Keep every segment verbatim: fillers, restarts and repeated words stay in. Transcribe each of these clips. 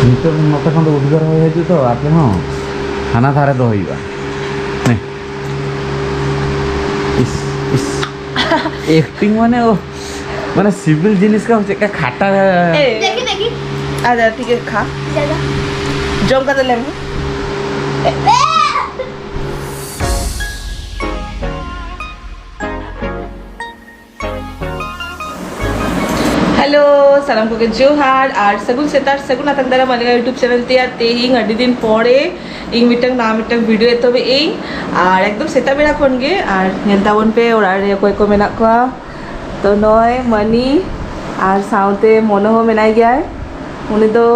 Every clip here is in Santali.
ᱱᱤᱛᱚᱜ ᱱᱚᱛᱮ ᱠᱷᱚᱱ ᱫᱚ ᱩᱫᱽᱜᱟᱹᱨ ᱦᱚᱭ ᱦᱤᱡᱩᱜ ᱛᱚ, ᱟᱯᱮ ᱦᱚᱸ ᱦᱟᱱᱟ ᱫᱷᱟᱨᱮ ᱫᱚ ᱦᱩᱭᱩᱜᱼᱟ᱾ ᱱᱮ᱾ ᱤᱥ, ᱤᱥ᱾ ᱮᱠᱴᱤᱝ ᱢᱟᱱᱮ, ᱳ, ᱢᱟᱱᱮ ᱥᱤᱵᱤᱞ ᱡᱤᱱᱤᱥ ᱠᱚ ᱪᱮᱫᱠᱟ ᱠᱷᱟᱴᱟ᱾ ᱮ᱾ ᱫᱮᱠᱷᱤ, ᱫᱮᱠᱷᱤ᱾ ᱟᱪᱪᱷᱟ, ᱴᱷᱤᱠ ᱜᱮᱭᱟ, ᱠᱷᱟ᱾ ᱫᱟᱫᱟ᱾ ᱡᱚᱢ ᱠᱟᱛᱮ ᱞᱟᱹᱭ ᱢᱮ᱾ ᱦᱮᱞᱳ, ᱥᱟᱱᱟᱢ ᱠᱚᱜᱮ ᱡᱚᱦᱟᱨ ᱟᱨ ᱥᱟᱹᱜᱩᱱ ᱥᱮᱛᱟᱜ, ᱥᱟᱹᱜᱩᱱ ᱟᱛᱟᱝ ᱫᱟᱨᱟᱢ ᱟᱞᱮᱭᱟᱜ YouTube ᱪᱮᱱᱮᱞ ᱛᱮ᱾ ᱟᱨ ᱛᱮᱦᱮᱧ ᱟᱹᱰᱤ ᱫᱤᱱ ᱯᱚᱨᱮ ᱤᱧ ᱢᱤᱫᱴᱟᱝ ᱱᱟᱣᱟ ᱢᱤᱫᱴᱟᱝ ᱵᱷᱤᱰᱤᱭᱳ ᱮᱛᱚᱦᱚᱵ ᱮᱫ ᱟᱹᱧ᱾ ᱟᱨ ᱮᱠᱫᱚᱢ ᱥᱮᱛᱟᱜ ᱵᱮᱲᱟ ᱠᱷᱚᱱ ᱜᱮ, ᱟᱨ ᱧᱮᱞ ᱛᱟᱵᱚᱱ ᱯᱮ ᱚᱲᱟᱜ ᱨᱮ ᱚᱠᱚᱭ ᱠᱚ ᱢᱮᱱᱟᱜ ᱠᱚᱣᱟ᱾ ᱛᱚ ᱱᱚᱜᱼᱚᱭ ᱢᱟᱹᱱᱤ ᱟᱨ ᱥᱟᱶᱛᱮ ᱢᱚᱱᱳ ᱦᱚᱸ ᱢᱮᱱᱟᱭ ᱜᱮᱭᱟᱭ᱾ ᱩᱱᱤ ᱫᱚ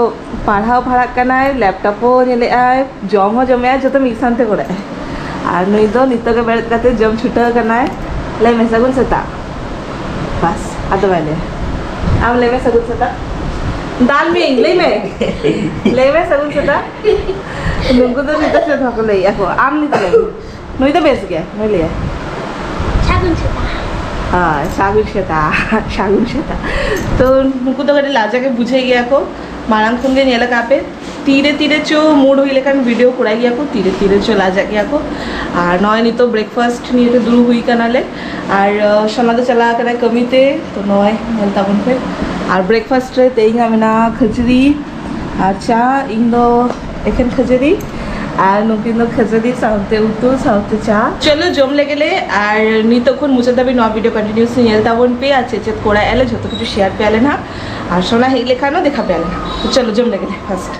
ᱯᱟᱲᱦᱟᱣ ᱯᱟᱲᱦᱟᱜ ᱠᱟᱱᱟᱭ, ᱞᱮᱯᱴᱚᱯ ᱦᱚᱸ ᱧᱮᱞᱮᱫ ᱟᱭ, ᱡᱚᱢ ᱦᱚᱸ ᱡᱚᱢᱮᱫ ᱟᱭ, ᱡᱚᱛᱚ ᱢᱤᱫ ᱥᱟᱶᱛᱮ ᱠᱚᱨᱟᱜ ᱟᱭ᱾ ᱟᱨ ᱱᱩᱭ ᱫᱚ ᱱᱤᱛᱚᱜ ᱜᱮ ᱵᱮᱨᱮᱫ ᱠᱟᱛᱮ ᱡᱚᱢ ᱪᱷᱩᱴᱟᱹᱣ ᱠᱟᱱᱟᱭ᱾ ᱞᱟᱹᱭ ᱢᱮ, ᱥᱟᱹᱜᱩᱱ ᱥᱮᱛᱟᱜ᱾ ᱵᱟᱥ, ᱟᱫᱚ ᱵᱟᱭ ᱞᱟᱹᱭᱟ᱾ ᱟᱢ ᱞᱟᱹᱭ ᱢᱮ, ᱥᱟᱹᱜᱩᱱ ᱥᱮᱛᱟᱜ᱾ ᱫᱟᱞ ᱢᱤᱭᱟᱹᱧ, ᱞᱟᱹᱭ ᱢᱮ᱾ ᱞᱟᱹᱭ ᱢᱮ, ᱥᱟᱹᱜᱩᱱ ᱥᱮᱛᱟᱜ᱾ ᱱᱩᱠᱩ ᱫᱚ ᱱᱤᱛᱚᱜ ᱪᱮᱫ ᱦᱚᱸ ᱵᱟᱠᱚ ᱞᱟᱹᱭᱮᱫᱼᱟ ᱠᱚ᱾ ᱟᱢ ᱱᱤᱛᱚᱜ ᱞᱟᱹᱭ ᱢᱮ᱾ ᱱᱩᱭ ᱫᱚ ᱵᱮᱥ ᱜᱮᱭᱟ, ᱱᱩᱭ ᱞᱟᱹᱭᱟ᱾ ᱥᱟᱹᱜᱩᱱ ᱥᱮᱛᱟᱜ᱾ ᱦᱳᱭ, ᱥᱟᱹᱜᱩᱱ ᱥᱮᱛᱟᱜ, ᱥᱟᱹᱜᱩᱱ ᱥᱮᱛᱟᱜ᱾ ᱛᱚ ᱱᱩᱠᱩ ᱫᱚ ᱠᱟᱹᱴᱤᱡ ᱞᱟᱡᱟ ᱜᱮ ᱵᱩᱡᱷᱟᱹᱣ ᱜᱮᱭᱟ ᱠᱚ, ᱢᱟᱲᱟᱝ ᱠᱷᱚᱱ ᱜᱮ ᱧᱮᱞ ᱟᱠᱟᱫ ᱯᱮ᱾ ᱛᱤᱨᱮ ᱛᱤᱨᱮ ᱪᱚ ᱢᱩᱰ ᱦᱩᱭ ᱞᱮᱠᱷᱟᱱ ᱵᱷᱤᱰᱤᱭᱳ ᱠᱚᱨᱟᱭ ᱜᱮᱭᱟ ᱠᱚ, ᱛᱤᱨᱮ ᱛᱤᱨᱮ ᱪᱚ ᱞᱟᱡᱟᱜ ᱜᱮᱭᱟ ᱠᱚ᱾ ᱟᱨ ᱱᱚᱜᱼᱚᱭ ᱱᱤᱛᱚᱜ ᱵᱨᱮᱠᱯᱷᱟᱥᱴ ᱱᱤᱭᱮ ᱛᱮ ᱫᱩᱲᱩᱵ ᱦᱩᱭ ᱠᱟᱱᱟᱞᱮ᱾ ᱟᱨ, ᱟᱸ, ᱥᱳᱱᱟ ᱫᱚ ᱪᱟᱞᱟᱣ ᱠᱟᱱᱟᱭ ᱠᱟᱹᱢᱤ ᱛᱮ᱾ ᱛᱚ ᱱᱚᱜᱼᱚᱭ ᱧᱮᱞ ᱛᱟᱵᱚᱱ ᱯᱮ᱾ ᱟᱨ ᱵᱨᱮᱠᱯᱷᱟᱥᱴ ᱨᱮ ᱛᱮᱦᱮᱧᱟᱜ ᱢᱮᱱᱟᱜᱼᱟ ᱠᱷᱟᱹᱡᱟᱹᱲᱤ ᱟᱨ ᱪᱟ᱾ ᱤᱧ ᱫᱚ ᱮᱠᱷᱮᱱ ᱠᱷᱟᱹᱡᱟᱹᱲᱤ, ᱟᱨ ᱱᱩᱠᱤᱱ ᱫᱚ ᱠᱷᱟᱹᱡᱟᱹᱲᱤ ᱥᱟᱶᱛᱮ ᱩᱛᱩ ᱥᱟᱶᱛᱮ ᱪᱟ᱾ ᱪᱚᱞᱚ ᱡᱚᱢ ᱞᱮᱜᱮ ᱞᱮ, ᱟᱨ ᱱᱤᱛᱚᱜ ᱠᱷᱚᱱ ᱢᱩᱪᱟᱹᱫ ᱫᱷᱟᱹᱵᱤᱡ ᱱᱚᱣᱟ ᱵᱷᱤᱰᱤᱭᱳ ᱠᱚᱱᱴᱤᱱᱤᱭᱩᱥᱞᱤ ᱧᱮᱞ ᱛᱟᱵᱚᱱ ᱯᱮ, ᱟᱨ ᱪᱮᱫ ᱪᱮᱫ ᱠᱚᱨᱟᱣᱮᱫᱼᱟ ᱞᱮ ᱡᱷᱚᱛᱚ ᱠᱤᱪᱷᱩ ᱥᱮᱭᱟᱨ ᱯᱮᱭᱟ ᱞᱮ ᱱᱟᱦᱟᱜ᱾ ᱟᱨ ᱥᱳᱱᱟ ᱦᱮᱡ ᱞᱮᱠᱷᱟᱱ ᱦᱚᱸ ᱫᱮᱠᱷᱟ ᱯᱮᱭᱟ ᱞᱮ ᱱᱟᱦᱟᱜ᱾ ᱛᱚ ᱪᱚᱞᱚ ᱡᱚᱢ ᱞᱮᱜᱮ ᱞᱮ ᱯᱷᱟᱥᱴ᱾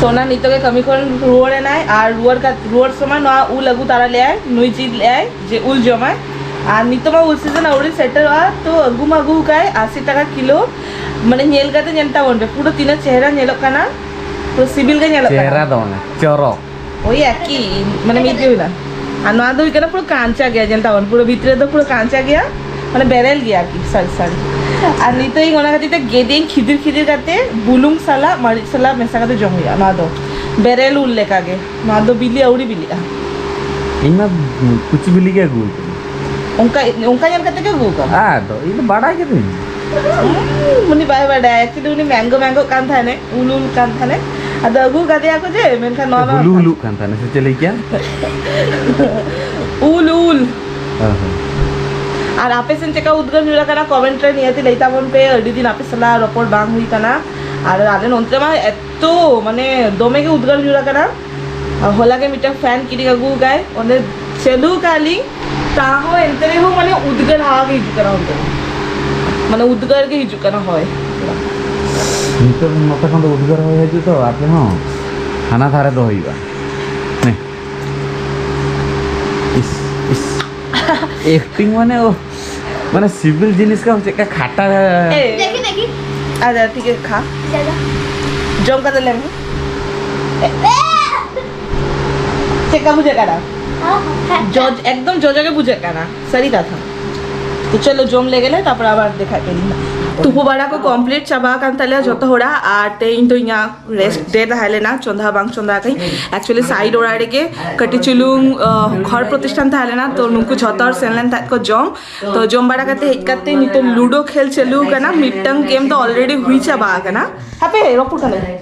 ᱥᱳᱱᱟ ᱱᱤᱛᱚᱜ ᱜᱮ ᱠᱟᱹᱢᱤ ᱠᱷᱚᱱ ᱨᱩᱣᱟᱹᱲ ᱮᱱᱟᱭ, ᱟᱨ ᱨᱩᱣᱟᱹᱲ ᱠᱟᱛ-, ᱨᱩᱣᱟᱹᱲ ᱥᱚᱢᱚᱭ ᱱᱚᱣᱟ ᱩᱞ ᱟᱹᱜᱩ ᱛᱟᱨᱟ ᱞᱮᱜᱼᱟᱭ, ᱱᱩᱭ ᱡᱤᱫ ᱞᱮᱜᱼᱟᱭ ᱡᱮ ᱩᱞ ᱡᱚᱢᱟᱭ᱾ ᱟᱨ ᱱᱤᱛᱚᱜ ᱢᱟ ᱩᱞ ᱥᱤᱡᱤᱱ ᱟᱹᱣᱨᱤ ᱥᱮᱴᱮᱨᱚᱜᱼᱟ, ᱛᱚ ᱟᱹᱜᱩ ᱢᱟ ᱟᱹᱜᱩ ᱠᱟᱭ ᱟᱥᱤ ᱴᱟᱠᱟ ᱠᱤᱞᱳ᱾ ᱢᱟᱱᱮ ᱧᱮᱞ ᱠᱟᱛᱮ ᱧᱮᱞ ᱛᱟᱵᱚᱱ ᱯᱮ, ᱯᱩᱨᱟᱹ ᱛᱤᱱᱟᱹᱜ ᱪᱮᱦᱨᱟ ᱧᱮᱞᱚᱜ ᱠᱟᱱᱟ, ᱯᱩᱨᱟᱹ ᱥᱤᱵᱤᱞ ᱜᱮ ᱧᱮᱞᱚᱜ ᱠᱟᱱᱟ᱾ ᱪᱮᱦᱨᱟ ᱫᱚ ᱵᱟᱝᱟ, ᱪᱚᱨᱚᱠ᱾ ᱳᱭ ᱮᱠᱤ, ᱢᱟᱱᱮ ᱢᱤᱫ ᱜᱮ ᱦᱩᱭᱱᱟ᱾ ᱟᱨ ᱱᱚᱣᱟ ᱫᱚ ᱦᱩᱭᱩᱜ ᱠᱟᱱᱟ ᱯᱩᱨᱟᱹ ᱠᱟᱸᱪᱟ ᱜᱮᱭᱟ, ᱧᱮᱞ ᱛᱟᱵᱚᱱ ᱯᱩᱨᱟᱹ ᱵᱷᱤᱛᱨᱤ ᱫᱚ ᱯᱩᱨᱟᱹ ᱠᱟᱸᱪᱟ ᱜᱮᱭᱟ, ᱢᱟᱱᱮ ᱵᱮᱨᱮᱞ ᱜᱮᱭᱟ ᱟᱨᱠᱤ, ᱥᱟᱹᱨᱤ ᱥᱟᱹᱨᱤ᱾ ᱟᱨ ᱱᱤᱛᱚᱜ ᱤᱧ ᱚᱱᱟ ᱠᱷᱟᱹᱛᱤᱨ ᱛᱮ ᱜᱮᱫ ᱤᱧ ᱠᱷᱤᱫᱤᱨ ᱠᱷᱤᱫᱤᱨ ᱠᱟᱛᱮ ᱵᱩᱞᱩᱝ ᱥᱟᱞᱟᱜ ᱢᱟᱹᱨᱤᱪ ᱥᱟᱞᱟᱜ ᱢᱮᱥᱟ ᱠᱟᱛᱮ ᱡᱚᱢ ᱦᱩᱭᱩᱜᱼᱟ᱾ ᱱᱚᱣᱟ ᱫᱚ ᱵᱮᱨᱮᱞ ᱩᱞ ᱞᱮᱠᱟ ᱜᱮ, ᱱᱚᱣᱟ ᱫᱚ ᱵᱤᱞᱤ ᱟᱹᱣᱨᱤ ᱵᱤᱞᱤᱜᱼᱟ᱾ ᱤᱧ ᱢᱟ ᱠᱩᱪᱤ ᱵᱤᱞᱤ ᱜᱮ ᱟᱹᱜᱩ ᱟᱠᱟᱫᱤᱧ᱾ ᱚᱱᱠᱟ, ᱚᱱᱠᱟ ᱧᱮᱞ ᱠᱟᱛᱮ ᱜᱮ ᱟᱹᱜᱩ ᱟᱠᱟᱫᱟ᱾ ᱟᱫᱚ ᱤᱧ ᱫᱚ ᱵᱟᱲᱟᱭ ᱠᱤᱫᱟᱹᱧ᱾ ᱩᱱᱤ ᱵᱟᱭ ᱵᱟᱰᱟᱭᱟ, actually ᱩᱱᱤ mango mango ᱠᱟᱱ ᱛᱟᱦᱮᱱᱮ, ᱩᱞ ᱩᱞ ᱠᱟᱱ ᱛᱟᱦᱮᱱᱮ᱾ ᱟᱫᱚ ᱟᱹᱜᱩ ᱠᱟᱫᱮᱭᱟ ᱠᱚ ᱡᱮ, ᱢᱮᱱᱠᱷᱟᱱ ᱱᱚᱣᱟ ᱫᱚ ᱦᱩᱞᱩ ᱦᱩᱞᱩᱜ ᱠᱟᱱ ᱛᱟᱦᱮᱱᱟ ᱥᱮ ᱪᱮᱫ ᱞᱟᱹᱭ ᱠᱮᱭᱟ? ᱩᱞ ᱩᱞ᱾ ᱦᱮᱸ, ᱦᱮᱸ᱾ ᱟᱨ ᱟᱯᱮ ᱥᱮᱱ ᱪᱮᱫᱠᱟ ᱩᱫᱽᱜᱟᱹᱨ ᱧᱩᱨ ᱟᱠᱟᱱᱟ, comment ᱨᱮ ᱱᱤᱦᱟᱹᱛᱤ ᱞᱟᱹᱭ ᱛᱟᱵᱚᱱ ᱯᱮ᱾ ᱟᱹᱰᱤ ᱫᱤᱱ ᱟᱯᱮ ᱥᱟᱞᱟᱜ ᱨᱚᱯᱚᱲ ᱵᱟᱝ ᱦᱩᱭ ᱠᱟᱱᱟ᱾ ᱟᱨ ᱟᱞᱮ ᱱᱚᱱᱛᱮ ᱢᱟ ᱮᱛᱚ, ᱢᱟᱱᱮ, ᱫᱚᱢᱮ ᱜᱮ ᱩᱫᱽᱜᱟᱹᱨ ᱧᱩᱨ ᱟᱠᱟᱱᱟ᱾ ᱟᱨ ᱦᱚᱞᱟ ᱜᱮ ᱢᱤᱫᱴᱟᱝ fan ᱠᱤᱨᱤᱧ ᱟᱹᱜᱩ ᱟᱠᱟᱫ, ᱚᱸᱰᱮ ᱪᱟᱹᱞᱩ ᱟᱠᱟᱫ ᱞᱤᱧ, ᱛᱟᱦᱚᱸ ᱮᱱᱛᱮ ᱨᱮᱦᱚᱸ, ᱢᱟᱱᱮ, ᱩᱫᱽᱜᱟᱹᱨ ᱦᱟᱣᱟ ᱜᱮ ᱦᱤᱡᱩᱜ ᱠᱟᱱᱟ ᱚᱱᱛᱮ ᱫᱚ᱾ ᱢᱟᱱᱮ, ᱩᱫᱽᱜᱟᱹᱨ ᱜᱮ ᱦᱤᱡᱩᱜ ᱠᱟᱱᱟ ᱦᱚᱭ᱾ ᱱᱤᱛᱚᱜ ᱱᱚᱛᱮ ᱠᱷᱚᱱ ᱫᱚ ᱩᱫᱽᱜᱟᱹᱨ ᱦᱚᱭ ᱦᱤᱡᱩᱜ ᱛᱚ, ᱟᱯᱮ ᱦᱚᱸ ᱦᱟᱱᱟ ᱫᱷᱟᱨᱮ ᱫᱚ ᱦᱩᱭᱩᱜᱼᱟ᱾ ᱦᱮᱸ᱾ ᱤᱥ, ᱤᱥ᱾ Acting ᱢᱟᱱᱮ, ᱳ, ᱢᱟᱱᱮ, ᱥᱤᱵᱤᱞ ᱡᱤᱱᱤᱥ ᱠᱚ ᱪᱮᱫᱠᱟ ᱠᱷᱟᱴᱟ᱾ ᱮ᱾ ᱫᱮᱠᱷᱤ, ᱫᱮᱠᱷᱤ᱾ ᱟᱪᱪᱷᱟ, ᱴᱷᱤᱠ ᱜᱮᱭᱟ, ᱠᱷᱟ᱾ ᱡᱟᱭᱜᱟ᱾ ᱡᱚᱢ ᱠᱟᱛᱮ ᱞᱟᱹᱭ ᱢᱮ᱾ ᱮ᱾ ᱪᱮᱫᱠᱟ ᱵᱩᱡᱷᱟᱹᱜ ᱠᱟᱱᱟ? ᱦᱮᱸ, ᱦᱮᱸ᱾ ᱡᱚᱡ-, ᱮᱠᱫᱚᱢ ᱡᱚᱡᱚ ᱜᱮ ᱵᱩᱡᱷᱟᱹᱜ ᱠᱟᱱᱟ, ᱥᱟᱹᱨᱤ ᱠᱟᱛᱷᱟ᱾ ᱛᱚ ᱪᱚᱞᱚ, ᱡᱚᱢ ᱞᱮᱜᱮ ᱞᱮ, ᱛᱟᱨᱯᱚᱨ ᱟᱵᱟᱨ ᱫᱮᱠᱷᱟᱜ ᱠᱟᱹᱱᱟᱹᱧ ᱦᱟᱸᱜ᱾ ᱛᱩᱯᱩ ᱵᱟᱲᱟ ᱠᱚ complete ᱪᱟᱵᱟ ᱟᱠᱟᱱ ᱛᱟᱞᱮᱭᱟ ᱡᱚᱛᱚ ᱦᱚᱲᱟᱜ, ᱟᱨ ᱛᱮᱦᱮᱧ ᱫᱚ ᱤᱧᱟᱹᱜ rest day ᱛᱟᱦᱮᱸ ᱞᱮᱱᱟ, ᱪᱚᱸᱫᱟ ᱵᱟᱝ ᱪᱚᱸᱫᱟ ᱟᱠᱟᱫᱟᱹᱧ᱾ Actually, side ᱚᱲᱟᱜ ᱨᱮᱜᱮ ᱠᱟᱹᱴᱤᱡ ᱪᱩᱞᱩᱝ, ᱟᱸ, ᱜᱷᱚᱨ ᱯᱨᱚᱛᱤᱥᱴᱷᱟᱱ ᱛᱟᱦᱮᱸ ᱞᱮᱱᱟ, ᱛᱚ ᱱᱩᱠᱩ ᱡᱷᱚᱛᱚ ᱦᱚᱲ ᱥᱮᱱ ᱞᱮᱱ ᱛᱟᱦᱮᱸᱫ ᱠᱚ ᱡᱚᱢ᱾ ᱛᱚ ᱡᱚᱢ ᱵᱟᱲᱟ ᱠᱟᱛᱮ ᱦᱮᱡ ᱠᱟᱛᱮ ᱱᱤᱛᱚᱜ ᱞᱩᱰᱳ ᱠᱷᱮᱞ ᱪᱟᱹᱞᱩ ᱟᱠᱟᱱᱟ᱾ ᱢᱤᱫᱴᱟᱝ game ᱫᱚ already ᱦᱩᱭ ᱪᱟᱵᱟ ᱟᱠᱟᱱᱟ᱾ ᱦᱟᱯᱮ, ᱨᱚᱯᱚᱲ ᱠᱟᱱᱟᱧ᱾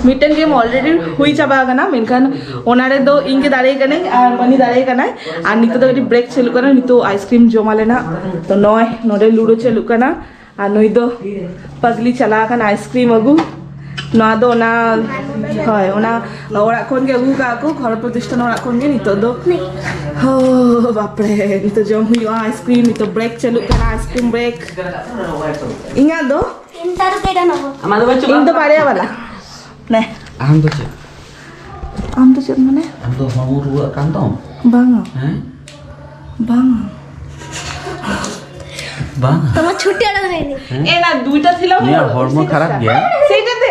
ᱢᱤᱫᱴᱟᱝ game already ᱦᱩᱭ ᱪᱟᱵᱟ ᱟᱠᱟᱱᱟ, ᱢᱮᱱᱠᱷᱟᱱ ᱚᱱᱟ ᱨᱮᱫᱚ ᱤᱧ ᱜᱮ ᱫᱟᱲᱮ ᱠᱟᱹᱱᱟᱹᱧ ᱟᱨ ᱢᱟᱹᱱᱤ ᱫᱟᱲᱮ ᱠᱟᱱᱟᱭ᱾ ᱟᱨ ᱱᱤᱛᱚᱜ ᱫᱚ ᱠᱟᱹᱴᱤᱡ break ᱪᱟᱹᱞᱩᱜ ᱠᱟᱱᱟ, ᱱᱤᱛᱚᱜ ice cream ᱡᱚᱢ ᱟᱞᱮ ᱱᱟᱜ᱾ ᱛᱚ ᱱᱚᱜᱼᱚᱭ ᱱᱚᱰᱮ ᱞᱩᱰᱳ ᱪᱟᱹᱞᱩᱜ ᱠᱟᱱᱟ᱾ ᱟᱨ ᱱᱩᱭ ᱫᱚ ᱯᱟᱜᱽᱞᱤ ᱪᱟᱞᱟᱣ ᱟᱠᱟᱱᱟ ice cream ᱟᱹᱜᱩ᱾ ᱱᱚᱣᱟ ᱫᱚ ᱚᱱᱟ, ᱦᱳᱭ, ᱚᱱᱟ ᱚᱲᱟᱜ ᱠᱷᱚᱱ ᱜᱮ ᱟᱹᱜᱩ ᱠᱟᱜᱼᱟ ᱠᱚ, ᱜᱷᱚᱨ ᱯᱨᱚᱛᱤᱥᱴᱷᱟᱱ ᱚᱲᱟᱜ ᱠᱷᱚᱱ ᱜᱮ ᱱᱤᱛᱚᱜ ᱫᱚ᱾ ᱦᱳ, ᱵᱟᱯᱨᱮ, ᱱᱤᱛᱚᱜ ᱡᱚᱢ ᱦᱩᱭᱩᱜᱼᱟ ice cream, ᱱᱤᱛᱚᱜ break ᱪᱟᱹᱞᱩᱜ ᱠᱟᱱᱟ, ice cream break᱾ ᱤᱧᱟᱹᱜ ᱫᱚ? ᱤᱧ ᱫᱚ ᱵᱟᱨᱭᱟ ᱵᱟᱞᱟ᱾ ᱱᱮ᱾ ᱟᱢ ᱫᱚ ᱪᱮᱫ? ᱟᱢ ᱫᱚ ᱪᱮᱫ ᱢᱟᱱᱮ? ᱟᱢ ᱫᱚ ᱦᱚᱲᱢᱚ ᱨᱩᱣᱟᱹᱜ ᱠᱟᱱ ᱛᱟᱢ? ᱵᱟᱝᱟ᱾ ᱦᱮᱸ? ᱵᱟᱝᱟ᱾ ᱵᱟᱝᱟ᱾ ᱛᱚᱢᱟ ᱪᱷᱩᱴᱤ ᱟᱲᱟᱝ ᱦᱩᱭᱱᱟ᱾ ᱦᱮᱸ? ᱮ ᱱᱟ, ᱫᱩᱭᱴᱟ ᱛᱷᱤᱞᱟ ᱱᱤᱭᱟᱹ ᱦᱚᱲᱢᱚ ᱠᱷᱟᱨᱟᱯ ᱜᱮᱭᱟ᱾ ᱥᱮᱭᱴᱟᱛᱮ᱾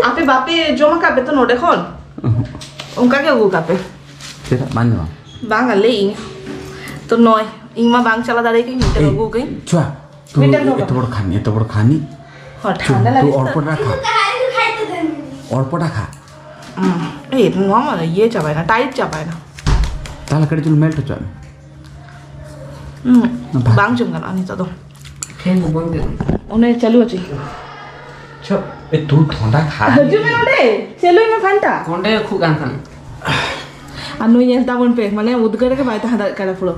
ᱟᱯᱮ ᱵᱟᱯᱮ ᱡᱚᱢ ᱟᱠᱟᱫ ᱯᱮ ᱛᱚ ᱱᱚᱰᱮ ᱠᱷᱚᱱ? ᱩᱦᱩᱸ᱾ ᱚᱱᱠᱟ ᱜᱮ ᱟᱹᱜᱩ ᱠᱟᱜ ᱯᱮ᱾ ᱪᱮᱫᱟᱜ ᱵᱟᱝ ᱡᱚᱢᱟ? ᱵᱟᱝᱟ, ᱞᱟᱹᱭ ᱤᱧ᱾ ᱛᱚ ᱱᱚᱭ, ᱤᱧ ᱢᱟ ᱵᱟᱝ ᱪᱟᱞᱟᱣ ᱫᱟᱲᱮᱭᱟᱜ ᱠᱟᱹᱧ, ᱢᱤᱫᱴᱮᱱ ᱮᱭ, ᱟᱹᱜᱩ ᱠᱟᱹᱧ᱾ ᱪᱩᱣᱟ, ᱛᱩ ᱢᱤᱫᱴᱮᱱ ᱫᱚ ᱮᱛᱚ ᱵᱚᱲ ᱠᱷᱟᱱᱤ, ᱮᱛᱚ ᱵᱚᱲ ᱠᱷᱟᱱᱤ᱾ ᱦᱚᱸ, ᱛᱩ, ᱴᱷᱟᱱᱰᱟ ᱛᱩ ᱞᱟᱹᱜᱤᱫ ᱚᱲᱯᱚᱴ ᱛᱮ᱾ ᱨᱟᱠᱷᱟ᱾ ᱚᱲᱯᱚᱴ ᱨᱟᱠᱷᱟ᱾ ᱦᱩᱸ᱾ ᱮᱭ, ᱱᱚᱣᱟ ᱢᱟ ᱤᱭᱟᱹ ᱪᱟᱵᱟᱭᱮᱱᱟ, tight ᱪᱟᱵᱟᱭᱮᱱᱟ᱾ ᱛᱟᱦᱞᱮ ᱠᱟᱹᱴᱤᱡ ᱪᱩᱞᱩᱝ melt ᱦᱚᱪᱚᱣᱟᱜ ᱢᱮ᱾ ᱦᱩᱸ, ᱵᱟᱝ᱾ ᱵᱟᱝ ᱡᱚᱢ ᱜᱟᱱᱚᱜᱼᱟ ᱱᱤᱛᱚᱜ ᱫᱚ᱾ ᱦᱮᱸ, ᱵᱚᱱᱫᱚ ᱜᱮ᱾ ᱚᱱᱮ ᱪᱟᱹᱞᱩ ᱦᱚᱪᱚᱭ᱾ ᱪᱚ, ᱮ, ᱛᱩ ᱛᱷᱚᱱᱰᱟ ᱠᱷᱟ᱾ ᱦᱤᱡᱩᱜ ᱢᱮ ᱱᱚᱰᱮ, ᱪᱟᱹᱞᱩᱭ ᱢᱮ ᱯᱷᱮᱱᱴᱟ᱾ ᱚᱸᱰᱮ ᱠᱷᱩᱜ ᱠᱟᱱ ᱛᱟᱦᱮᱸᱱ᱾ ᱟᱨ ᱱᱩᱭ ᱧᱮᱞ ᱛᱟᱵᱚᱱ ᱯᱮ, ᱢᱟᱱᱮ ᱩᱫᱽᱜᱟᱹᱨ ᱨᱮᱜᱮ ᱵᱟᱭ ᱛᱟᱦᱮᱸ ᱫᱟᱲᱮᱭᱟᱜ ᱠᱟᱱᱟ ᱯᱩᱨᱟᱹ᱾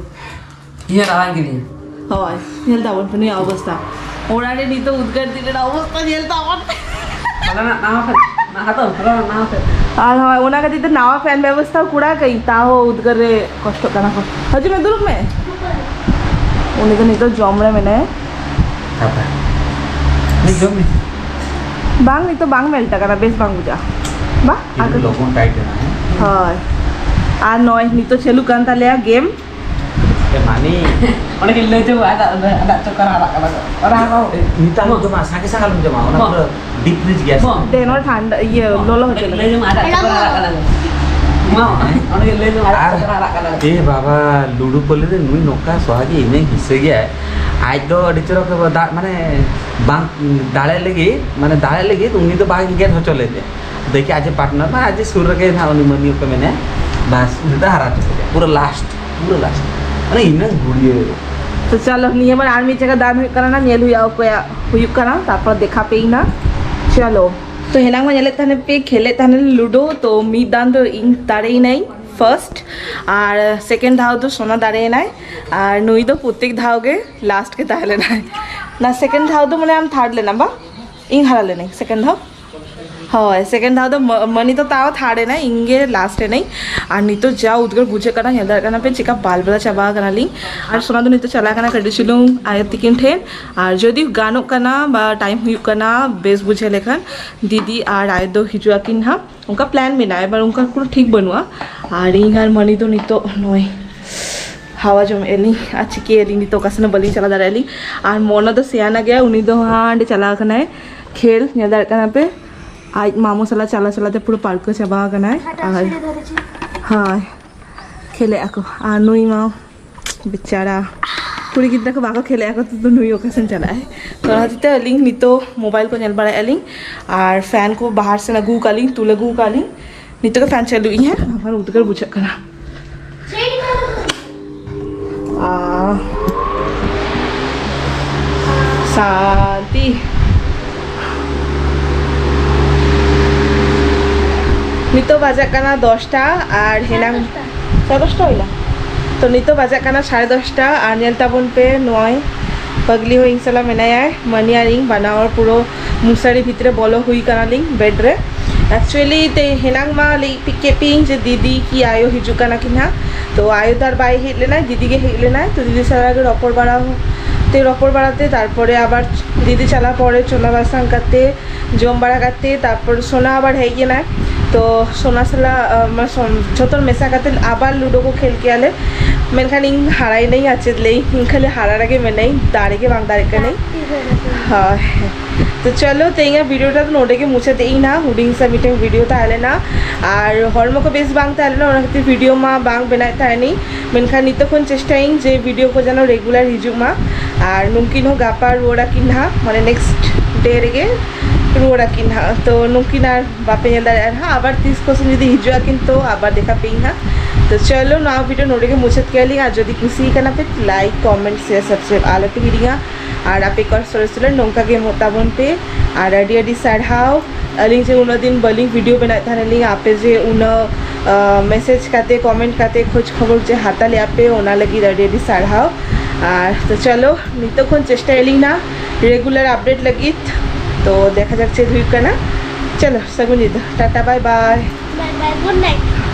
ᱤᱧᱮ ᱨᱟᱲᱟᱝ ᱠᱤᱫᱤᱧᱟ᱾ ᱦᱳᱭ, ᱧᱮᱞ ᱛᱟᱵᱚᱱ ᱯᱮ ᱱᱩᱭᱟᱜ ᱚᱵᱚᱥᱛᱟ᱾ ᱚᱲᱟᱜ ᱨᱮ ᱱᱤᱛᱚᱜ ᱩᱫᱽᱜᱟᱹᱨ ᱫᱤᱱ ᱨᱮᱱᱟᱜ ᱚᱵᱚᱥᱛᱟ ᱧᱮᱞ ᱛᱟᱵᱚᱱ ᱯᱮ᱾ ᱦᱚᱞᱟᱱᱟᱜ ᱱᱟᱣᱟ ᱯᱷᱮᱱ, ᱱᱟ-, ᱦᱟᱛᱟᱣ, ᱦᱚᱞᱟᱱᱟᱜ ᱱᱟᱣᱟ ᱯᱷᱮᱱ᱾ ᱟᱨ ᱦᱳᱭ, ᱚᱱᱟ ᱠᱷᱟᱹᱛᱤᱨ ᱛᱮ ᱱᱟᱣᱟ ᱯᱷᱮᱱ ᱵᱮᱵᱚᱥᱛᱷᱟ ᱠᱚᱨᱟᱣ ᱠᱟᱹᱧ, ᱛᱟᱣ ᱩᱫᱽᱜᱟᱹᱨ ᱨᱮ ᱠᱚᱥᱴᱚᱜ ᱠᱟᱱᱟ ᱠᱚ᱾ ᱦᱤᱡᱩᱜ ᱢᱮ, ᱫᱩᱲᱩᱵ ᱢᱮ᱾ ᱩᱱᱤ ᱫᱚ ᱱᱤᱛᱚᱜ ᱡᱚᱢ ᱨᱮ ᱢᱮᱱᱟᱭᱟ᱾ ᱛᱟᱯᱚᱨᱮ ᱱᱤᱛ ᱡᱚᱢ ᱢᱮ᱾ ᱵᱟᱝ, ᱱᱤᱛᱚᱜ ᱵᱟᱝ ᱢᱮᱞᱴ ᱟᱠᱟᱱᱟ, ᱵᱮᱥ ᱵᱟᱝ ᱵᱩᱡᱷᱟᱹᱜᱼᱟ᱾ ᱵᱟ, ᱟᱨ ᱤᱧ ᱞᱚᱜᱚᱱ ᱴᱟᱭᱤᱴ ᱮᱱᱟ, ᱦᱮᱸ? ᱦᱳᱭ᱾ ᱟᱨ ᱱᱚᱜᱼᱚᱭ ᱱᱤᱛᱚᱜ ᱪᱟᱹᱞᱩᱜ ᱠᱟᱱ ᱛᱟᱞᱮᱭᱟ ᱜᱮᱢ᱾ ᱮ ᱢᱟᱱᱤ᱾ ᱚᱸᱰᱮ ᱜᱮ ᱞᱟᱹᱭ ᱪᱚ, ᱟᱫᱟᱜ, ᱟᱫᱟᱜ ᱪᱚᱠᱟᱨ ᱟᱨᱟᱜ ᱠᱟᱱᱟ ᱠᱚ᱾ ᱚᱱᱟ ᱦᱚᱸ᱾ ᱮ, ᱱᱤᱛᱟᱜ ᱟᱞᱚᱢ ᱡᱚᱢᱟ, ᱥᱟᱸᱜᱮ ᱥᱟᱸᱜᱮ ᱟᱞᱚᱢ ᱡᱚᱢᱟ, ᱚᱱᱟ ᱵᱚᱱ᱾ ᱯᱩᱨᱟᱹ ᱰᱤᱯ ᱯᱷᱨᱤᱡᱽ ᱜᱮᱭᱟ ᱥᱮ᱾ ᱵᱚᱱ᱾ ᱫᱮ, ᱱᱚᱣᱟ ᱴᱷᱟᱱᱰᱟ, ᱤᱭᱟᱹ, ᱵᱚᱱ᱾ ᱞᱚᱞᱚ ᱦᱚᱪᱚ ᱚᱸᱰᱮ ᱜᱮ ᱞᱟᱹᱭ ᱞᱟᱹᱜᱤᱫ᱾ ᱡᱚᱝ, ᱟᱫᱟᱜ ᱪᱚᱠᱟᱨ ᱟᱨᱟᱜ ᱠᱟᱱᱟ ᱠᱚ᱾ ᱢᱟ, ᱚᱸᱰᱮ ᱜᱮ ᱞᱟᱹᱭ ᱡᱚᱝ, ᱟᱫᱟᱜ ᱟᱨ ᱪᱚᱠᱟᱨ ᱟᱨᱟᱜ ᱠᱟᱱᱟ ᱠᱚ᱾ ᱮ ᱵᱟᱵᱟ, ᱞᱩᱰᱩ ᱯᱟᱹᱞᱤ ᱨᱮ ᱱᱩᱭ ᱱᱚᱝᱠᱟ ᱥᱚᱦᱟᱜᱤ ᱤᱱᱟᱹ ᱦᱤᱥᱟᱹ ᱜᱮᱭᱟᱭ᱾ ᱟᱡ ᱫᱚ ᱟᱹᱰᱤ ᱪᱚᱨᱚᱠ ᱫᱟᱜ, ᱢᱟᱱᱮ, ᱵᱟᱝ ᱫᱟᱲᱮ ᱞᱟᱹᱜᱤᱫ, ᱢᱟᱱᱮ, ᱫᱟᱲᱮ ᱞᱟᱹᱜᱤᱫ ᱩᱱᱤ ᱫᱚ ᱵᱟᱭ ᱜᱮᱫ ᱦᱚᱪᱚ ᱞᱮᱫᱮ᱾ ᱫᱮᱠᱷᱤ, ᱟᱡ ᱯᱟᱨᱴᱱᱟᱨ ᱢᱟ ᱟᱡ ᱥᱩᱨ ᱨᱮᱜᱮ ᱱᱟᱦᱟᱜ ᱩᱱᱤ ᱢᱟᱹᱱᱤ ᱠᱚ ᱢᱮᱱᱟᱭᱟ᱾ ᱵᱟᱥ, ᱩᱱᱤ ᱫᱚ ᱦᱟᱨᱟ ᱦᱚᱪᱚ ᱠᱮᱫᱮᱭᱟ᱾ ᱯᱩᱨᱟᱹ ᱞᱟᱥᱴ, ᱯᱩᱨᱟᱹ ᱞᱟᱥᱴ᱾ ᱢᱟᱱᱮ, ᱤᱱᱟᱹ ᱜᱷᱩᱲᱤᱭᱟᱹ᱾ ᱛᱚ ᱪᱚᱞᱚ, ᱱᱤᱭᱟᱹ ᱵᱟᱨ ᱟᱨ ᱢᱤᱫ ᱡᱟᱭᱜᱟ ᱫᱟᱱ ᱦᱩᱭᱩᱜ ᱠᱟᱱᱟ ᱱᱟ, ᱧᱮᱞ ᱦᱩᱭᱩᱜᱼᱟ ᱚᱠᱚᱭᱟᱜ ᱦᱩᱭᱩᱜ ᱠᱟᱱᱟ, ᱛᱟᱨᱯᱚᱨ ᱫᱮᱠᱷᱟ ᱯᱮ ᱤᱧ ᱱᱟ᱾ ᱪᱚᱞᱚ᱾ ᱛᱚ ᱦᱮᱱᱟᱝ ᱢᱟ ᱧᱮᱞᱮᱫ ᱛᱟᱦᱮᱱ ᱯᱮ, ᱠᱷᱮᱞᱮᱫ ᱛᱟᱦᱮᱱ ᱞᱩᱰᱳ, ᱛᱚ ᱢᱤᱫ ᱫᱟᱱ ᱫᱚ ᱤᱧ ᱫᱟᱲᱮᱭᱮᱱᱟᱹᱧ ᱯᱷᱟᱨᱥᱴ, ᱟᱨ ᱥᱮᱠᱮᱱᱰ ᱫᱷᱟᱣ ᱫᱚ ᱥᱳᱱᱟ ᱫᱟᱲᱮᱭᱮᱱᱟᱭ, ᱟᱨ ᱱᱩᱭ ᱫᱚ ᱯᱨᱚᱛᱮᱠ ᱫᱷᱟᱣ ᱜᱮ ᱞᱟᱥᱴ ᱜᱮ ᱛᱟᱦᱮᱸ ᱞᱮᱱᱟᱭ᱾ ᱱᱟ ᱥᱮᱠᱮᱱᱰ ᱫᱷᱟᱣ ᱫᱚ ᱢᱟᱱᱮ ᱟᱢ ᱛᱷᱟᱨᱰ ᱞᱮᱱᱟᱢ ᱵᱟ? ᱤᱧ ᱦᱟᱨᱟ ᱞᱮᱱᱟᱹᱧ ᱥᱮᱠᱮᱱᱰ ᱫᱷᱟᱣ᱾ ᱦᱳᱭ, ᱥᱮᱠᱮᱱᱰ ᱫᱷᱟᱣ ᱫᱚ ᱢᱟ-, ᱢᱟᱹᱱᱤ ᱫᱚ ᱛᱟᱣ ᱛᱷᱟᱨᱰ ᱮᱱᱟᱭ, ᱤᱧ ᱜᱮ ᱞᱟᱥᱴ ᱮᱱᱟᱹᱧ᱾ ᱟᱨ ᱱᱤᱛᱚᱜ ᱡᱟ ᱩᱫᱽᱜᱟᱹᱨ ᱵᱩᱡᱷᱟᱹᱜ ᱠᱟᱱᱟ, ᱧᱮᱞ ᱫᱟᱲᱮᱭᱟᱜ ᱠᱟᱱᱟ ᱯᱮ ᱪᱮᱠᱟ ᱵᱟᱞ ᱵᱟᱞᱟ ᱪᱟᱵᱟ ᱟᱠᱟᱱᱟᱞᱤᱧ᱾ ᱟᱨ ᱥᱳᱱᱟ ᱫᱚ ᱱᱤᱛᱚᱜ ᱪᱟᱞᱟᱣ ᱠᱟᱱᱟ ᱠᱟᱹᱴᱤᱡ ᱪᱩᱞᱩᱝ ᱟᱭᱳ ᱛᱤᱠᱤᱱ ᱴᱷᱮᱱ᱾ ᱟᱨ ᱡᱩᱫᱤ ᱜᱟᱱᱚᱜ ᱠᱟᱱᱟ ᱵᱟ ᱴᱟᱭᱤᱢ ᱦᱩᱭᱩᱜ ᱠᱟᱱᱟ, ᱵᱮᱥ ᱵᱩᱡᱷᱟᱹᱣ ᱞᱮᱠᱷᱟᱱ ᱫᱤᱫᱤ ᱟᱨ ᱟᱭᱳ ᱫᱚ ᱦᱤᱡᱩᱜ ᱟᱹᱠᱤᱱ ᱦᱟᱸᱜ, ᱚᱱᱠᱟ ᱯᱞᱟᱱ ᱢᱮᱱᱟᱜᱼᱟ, ᱮᱵᱟᱨ ᱚᱱᱠᱟ ᱠᱳᱱᱳ ᱴᱷᱤᱠ ᱵᱟᱹᱱᱩᱜᱼᱟ᱾ ᱟᱨ ᱤᱧ ᱟᱨ ᱢᱟᱹᱱᱤ ᱫᱚ ᱱᱤᱛᱚᱜ ᱱᱚᱜᱼᱚᱭ ᱦᱟᱣᱟ ᱡᱚᱢᱮᱫ ᱞᱤᱧ, ᱟᱨ ᱪᱤᱠᱟᱹᱭᱟᱞᱤᱧ ᱱᱤᱛᱚᱜ ᱚᱠᱟ ᱥᱮᱱ ᱦᱚᱸ ᱵᱟᱹᱞᱤᱧ ᱪᱟᱞᱟᱣ ᱫᱟᱲᱮᱭᱟᱜᱼᱟ ᱞᱤᱧ᱾ ᱟᱨ ᱢᱚᱱᱟ ᱫᱚ ᱥᱮᱭᱟᱱᱟ ᱜᱮᱭᱟ, ᱩᱱᱤ ᱫᱚ ᱦᱟᱸᱰᱮ ᱪᱟᱞᱟᱣ ᱟᱠᱟᱱᱟᱭ ᱠᱷᱮᱞ, ᱧᱮᱞ ᱫᱟᱲᱮᱭᱟᱜ ᱠᱟᱱᱟ ᱯᱮ, ᱟᱡ ᱢᱟᱢᱩ ᱥᱟᱞᱟᱜ ᱪᱟᱞᱟᱣ ᱪᱟᱞᱟᱣ ᱛᱮ ᱯᱩᱨᱟᱹ ᱯᱟᱹᱨᱠᱟᱹ ᱪᱟᱵᱟ ᱟᱠᱟᱱᱟᱭ᱾ ᱟᱨ ᱦᱳᱭ, ᱠᱷᱮᱞᱮᱜᱼᱟ ᱠᱚ᱾ ᱟᱨ ᱱᱩᱭ ᱢᱟ ᱵᱮᱪᱟᱨᱟ ᱠᱩᱲᱤ ᱜᱤᱫᱽᱨᱟᱹ ᱠᱚ ᱵᱟᱠᱚ ᱠᱷᱮᱞᱮᱜᱼᱟ ᱠᱚ, ᱛᱚ ᱱᱩᱭ ᱚᱠᱟ ᱥᱮᱱ ᱪᱟᱞᱟᱜᱼᱟᱭ? ᱛᱚ ᱚᱱᱟ ᱦᱚᱛᱮᱡ ᱛᱮ ᱟᱹᱞᱤᱧ ᱱᱤᱛᱚᱜ ᱢᱳᱵᱟᱭᱤᱞ ᱠᱚ ᱧᱮᱞ ᱵᱟᱲᱟᱭᱮᱫᱼᱟ ᱞᱤᱧ, ᱟᱨ ᱯᱷᱮᱱ ᱠᱚ ᱵᱟᱦᱟᱨ ᱥᱮᱱ ᱟᱹᱜᱩ ᱟᱠᱟᱫ ᱞᱤᱧ, ᱛᱩᱞ ᱟᱹᱜᱩ ᱟᱠᱟᱫ ᱞᱤᱧ᱾ ᱱᱤᱛᱚᱜ ᱜᱮ ᱯᱷᱮᱱ ᱪᱟᱹᱞᱩᱭᱮᱫ ᱟᱹᱧ ᱦᱟᱸᱜ, ᱵᱟᱠᱷᱟᱱ ᱩᱫᱽᱜᱟᱹᱨ ᱵᱩᱡᱷᱟᱹᱜ ᱠᱟᱱᱟ᱾ ᱟᱨ ᱥᱟᱱᱛᱤ᱾ ᱱᱤᱛᱚᱜ ᱵᱟᱡᱟᱜ ᱠᱟᱱᱟ ᱫᱚᱥᱴᱟ ᱟᱨ ᱦᱮᱱᱟᱝ ᱥᱟᱲᱮ ᱫᱚᱥᱴᱟ᱾ ᱥᱟᱲᱮ ᱫᱚᱥᱴᱟ ᱦᱩᱭᱱᱟ᱾ ᱛᱚ ᱱᱤᱛᱚᱜ ᱵᱟᱡᱟᱜ ᱠᱟᱱᱟ ᱥᱟᱲᱮ ᱫᱚᱥᱴᱟ ᱟᱨ ᱧᱮᱞ ᱛᱟᱵᱚᱱ ᱯᱮ ᱱᱚᱜᱼᱚᱭ ᱯᱟᱜᱽᱞᱤ ᱦᱚᱸ ᱤᱧ ᱥᱟᱞᱟᱜ ᱢᱮᱱᱟᱭᱟᱭ, ᱢᱟᱹᱱᱤ ᱟᱨ ᱤᱧ ᱵᱟᱱᱟ ᱦᱚᱲ ᱯᱩᱨᱟᱹ ᱢᱚᱥᱟᱨᱤ ᱵᱷᱤᱛᱨᱤ ᱵᱚᱞᱚ ᱦᱩᱭ ᱠᱟᱱᱟᱞᱤᱧ ᱵᱮᱰ ᱨᱮ᱾ ᱮᱠᱪᱩᱭᱮᱞᱤ ᱛᱮ ᱦᱮᱱᱟᱝ ᱢᱟ ᱞᱟᱹᱭ ᱯᱤ-, ᱠᱮᱫ ᱯᱮᱭᱟᱹᱧ ᱡᱮ ᱫᱤᱫᱤ ᱠᱤ ᱟᱭᱳ ᱦᱤᱡᱩᱜ ᱠᱟᱱᱟ ᱠᱤᱱ ᱦᱟᱸᱜ, ᱛᱚ ᱟᱭᱳ ᱫᱚ ᱟᱨ ᱵᱟᱭ ᱦᱮᱡ ᱞᱮᱱᱟ, ᱫᱤᱫᱤ ᱜᱮ ᱦᱮᱡ ᱞᱮᱱᱟᱭ᱾ ᱛᱚ ᱫᱤᱫᱤ ᱥᱟᱞᱟᱜ ᱜᱮ ᱨᱚᱯᱚᱲ ᱵᱟᱲᱟ ᱛᱮ ᱨᱚᱯᱚᱲ ᱵᱟᱲᱟ ᱛᱮ ᱛᱟᱨᱯᱚᱨᱮ ᱟᱵᱟᱨ ᱫᱤᱫᱤ ᱪᱟᱞᱟᱣ ᱯᱚᱨᱮ ᱪᱚᱸᱫᱟ ᱵᱟᱥᱟᱝ ᱠᱟᱛᱮ ᱡᱚᱢ ᱵᱟᱲᱟ ᱠᱟᱛᱮ ᱛᱟᱨᱯᱚᱨ ᱥᱳᱱᱟ ᱟᱵᱟᱨ ᱦᱮᱡ ᱮᱱᱟᱭ᱾ ᱛᱚ ᱥᱳᱱᱟ ᱥᱟᱞᱟᱜ ᱟᱸ, ᱢᱟ-, ᱥᱚᱱ-, ᱡᱷᱚᱛᱚ ᱢᱮᱥᱟ ᱠᱟᱛᱮ ᱟᱵᱟᱨ ᱞᱩᱰᱳ ᱠᱚ ᱠᱷᱮᱞ ᱠᱮᱭᱟ ᱞᱮ, ᱢᱮᱱᱠᱷᱟᱱ ᱤᱧ ᱦᱟᱨᱟᱭᱮᱱᱟᱹᱧ ᱟᱨ ᱪᱮᱫ ᱞᱟᱹᱭ, ᱤᱧ ᱠᱷᱟᱹᱞᱤ ᱦᱟᱨᱟ ᱨᱮᱜᱮ ᱢᱮᱱᱟᱹᱧ, ᱫᱟᱲᱮ ᱜᱮ ᱵᱟᱝ ᱫᱟᱲᱮᱜ ᱠᱟᱹᱱᱟᱹᱧ᱾ ᱦᱳᱭ᱾ ᱛᱚ ᱪᱚᱞᱚ ᱛᱮᱦᱮᱧᱟᱜ ᱵᱷᱤᱰᱤᱭᱳ ᱴᱟ ᱫᱚ ᱱᱚᱰᱮ ᱜᱮ ᱢᱩᱪᱟᱹᱫ ᱮᱫ ᱟᱹᱧ ᱱᱟᱦᱟᱜ᱾ ᱦᱩᱰᱤᱧ ᱥᱟ ᱢᱤᱫᱴᱮᱱ ᱵᱷᱤᱰᱤᱭᱳ ᱛᱟᱦᱮᱸ ᱞᱮᱱᱟ ᱟᱨ ᱦᱚᱲᱢᱚ ᱠᱚ ᱵᱮᱥ ᱵᱟᱝ ᱛᱟᱦᱮᱸ ᱞᱮᱱᱟ, ᱚᱱᱟ ᱠᱷᱟᱹᱛᱤᱨ ᱵᱷᱤᱰᱤᱭᱳ ᱢᱟ ᱵᱟᱝ ᱵᱮᱱᱟᱣᱮᱫ ᱛᱟᱦᱮᱱᱤᱧ, ᱢᱮᱱᱠᱷᱟᱱ ᱱᱤᱛᱚᱜ ᱠᱷᱚᱱ ᱪᱮᱥᱴᱟᱭᱟᱹᱧ ᱡᱮ ᱵᱷᱤᱰᱤᱭᱳ ᱠᱚ ᱡᱮᱱᱚ ᱨᱮᱜᱩᱞᱟᱨ ᱦᱤᱡᱩᱜ ᱢᱟ᱾ ᱟᱨ ᱱᱩᱝᱠᱤᱱ ᱦᱚᱸ ᱜᱟᱯᱟ ᱨᱩᱣᱟᱹᱲ ᱟᱹᱠᱤᱱ ᱱᱟᱦᱟᱜ, ᱢᱟᱱᱮ ᱱᱮᱠᱥᱴ ᱰᱮ ᱨᱮᱜᱮ ᱨᱩᱣᱟᱹᱲ ᱟᱹᱠᱤᱱ ᱱᱟᱦᱟᱜ᱾ ᱛᱚ ᱱᱩᱝᱠᱤᱱ ᱟᱨ ᱵᱟᱯᱮ ᱧᱮᱞ ᱫᱟᱲᱮᱭᱟᱜᱼᱟ ᱱᱟᱦᱟᱜ, ᱟᱵᱟᱨ ᱛᱤᱥ ᱠᱚᱥᱮᱱ ᱡᱩᱫᱤ ᱦᱤᱡᱩᱜ ᱟᱹᱠᱤᱱ ᱛᱚ ᱟᱵᱟᱨ ᱫᱮᱠᱷᱟ ᱯᱮᱭᱟᱹᱧ ᱱᱟᱦᱟᱜ᱾ ᱛᱚ ᱪᱚᱞᱚ ᱱᱚᱣᱟ ᱵᱷᱤᱰᱤᱭᱳ ᱱᱚᱰᱮ ᱜᱮ ᱢᱩᱪᱟᱹᱫ ᱠᱮᱭᱟᱞᱤᱧ, ᱟᱨ ᱡᱩᱫᱤ ᱠᱩᱥᱤ ᱠᱟᱱᱟ ᱯᱮ ᱞᱟᱭᱤᱠ, ᱠᱚᱢᱮᱱᱴ, ᱥᱮᱭᱟᱨ, ᱥᱟᱵᱥᱠᱨᱟᱭᱤᱵ ᱟᱞᱚ ᱯᱮ ᱦᱤᱲᱤᱧᱟ᱾ ᱟᱨ ᱟᱯᱮ ᱠᱚᱣᱟᱜ ᱥᱚᱨᱮᱥ ᱥᱚᱨᱮᱥ ᱱᱚᱝᱠᱟ ᱜᱮ ᱮᱢᱚᱜ ᱛᱟᱵᱚᱱ ᱯᱮ᱾ ᱟᱨ ᱟᱹᱰᱤ ᱟᱹᱰᱤ ᱥᱟᱨᱦᱟᱣ᱾ ᱟᱹᱞᱤᱧ ᱡᱮ ᱩᱱᱟᱹᱜ ᱫᱤᱱ ᱵᱟᱹᱞᱤᱧ ᱵᱷᱤᱰᱤᱭᱳ ᱵᱮᱱᱟᱣᱮᱫ ᱛᱟᱦᱮᱱᱟᱞᱤᱧ, ᱟᱯᱮ ᱡᱮ ᱩᱱᱟᱹᱜ ᱢᱮᱥᱮᱡᱽ ᱠᱟᱛᱮ, ᱠᱚᱢᱮᱱᱴ ᱠᱟᱛᱮ, ᱠᱷᱳᱡᱽ ᱠᱷᱚᱵᱚᱨ ᱡᱮ ᱦᱟᱛᱟᱣ ᱞᱮᱜᱼᱟ ᱯᱮ, ᱚᱱᱟ ᱞᱟᱹᱜᱤᱫ ᱟᱹᱰᱤ ᱟᱹᱰᱤ ᱥᱟᱨᱦᱟᱣ᱾ ᱟᱨ ᱛᱚ ᱪᱚᱞᱚ ᱱᱤᱛᱚᱜ ᱠᱷᱚᱱ ᱪᱮᱥᱴᱟᱭᱟᱞᱤᱧ ᱱᱟ ᱨᱮᱜᱩᱞᱟᱨ ᱟᱯᱰᱮᱴ ᱞᱟᱹᱜᱤᱫ᱾ ᱛᱚ ᱫᱮᱠᱷᱟ ᱡᱟᱠ ᱪᱮᱫ ᱦᱩᱭᱩᱜ ᱠᱟᱱᱟ᱾ ᱪᱚᱞᱚ ᱥᱟᱹᱜᱩᱱ ᱧᱤᱫᱟᱹ, ᱴᱟᱴᱟ, ᱵᱟᱭ ᱵᱟᱭ᱾ ᱵᱟᱭ ᱵᱟᱭ, ᱜᱩᱰ ᱱᱟᱭᱤᱴ᱾